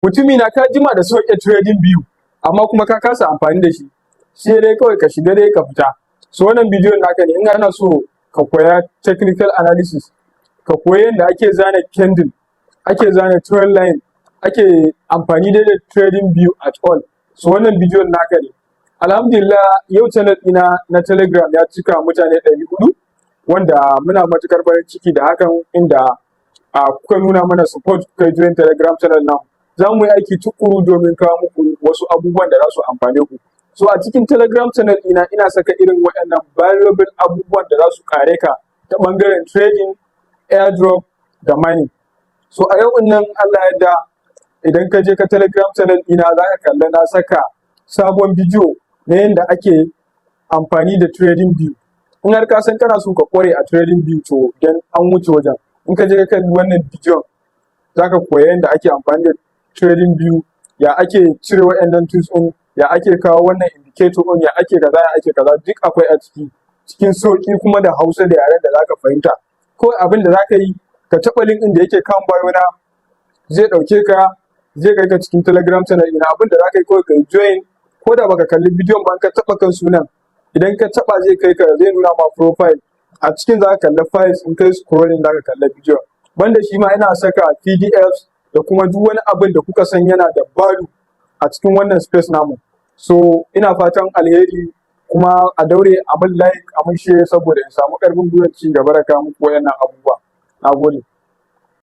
Mutumi na, ka jima da sauke Trading View, amma kuma ka kasa amfani da shi, sai dai kawai ka shiga dai ka fita. So wannan bidiyon naka ne. In kana so ka koya technical analysis, ka koyi yadda ake zana candle, ake zana trend line, ake amfani dai da Trading View at all, so wannan bidiyon naka ne. Alhamdulillah, yau channel ɗina na Telegram ya cika mutane 400, wanda muna matukar farin ciki da hakan, inda kuka nuna mana support, kuka yi join Telegram channel namu. Za mu yi aiki tukuru domin kawo muku wasu abubuwan da za su amfane ku. So a cikin Telegram channel ɗina ina saka irin waɗannan valuable abubuwan da za su kare ka ta ɓangaren trading, airdrop da mining. So a yau nan, Allah yadda, idan ka je ka Telegram channel ɗina, za ka kalla na saka sabon bidiyo na yadda ake amfani da Trading View. In har ka san kana so ka kware a Trading View, to dan an wuce wajen. In ka je ka kalli wannan bidiyon, za ka koya yadda ake amfani da Trading View, ya ake cire waɗannan tools ɗin, ya ake kawo wannan indicator ɗin, ya ake kaza, ya ake kaza, duk akwai a ciki cikin sauƙi, kuma da Hausa, da yaren da zaka fahimta. Kawai abin da zaka yi, ka taɓa link ɗin da yake kan bio na, zai ɗauke ka, zai kai ka cikin Telegram channel ɗina. Abin da zaka yi kawai, ka yi join. Ko da baka kalli bidiyon ba, ka taɓa kan sunan, idan ka taɓa zai kai ka, zai nuna ma profile. A cikin zaka kalli files, in kai scrolling zaka kalli bidiyon. Banda shi ma, ina saka PDFs da kuma duk wani abin da kuka san yana da value a cikin wannan space namu. So ina fatan alheri, kuma a daure a mun like, a mun share, saboda in samu ƙarfin gwiwar ci gaba da kawo muku wayannan abubuwa. Na gode.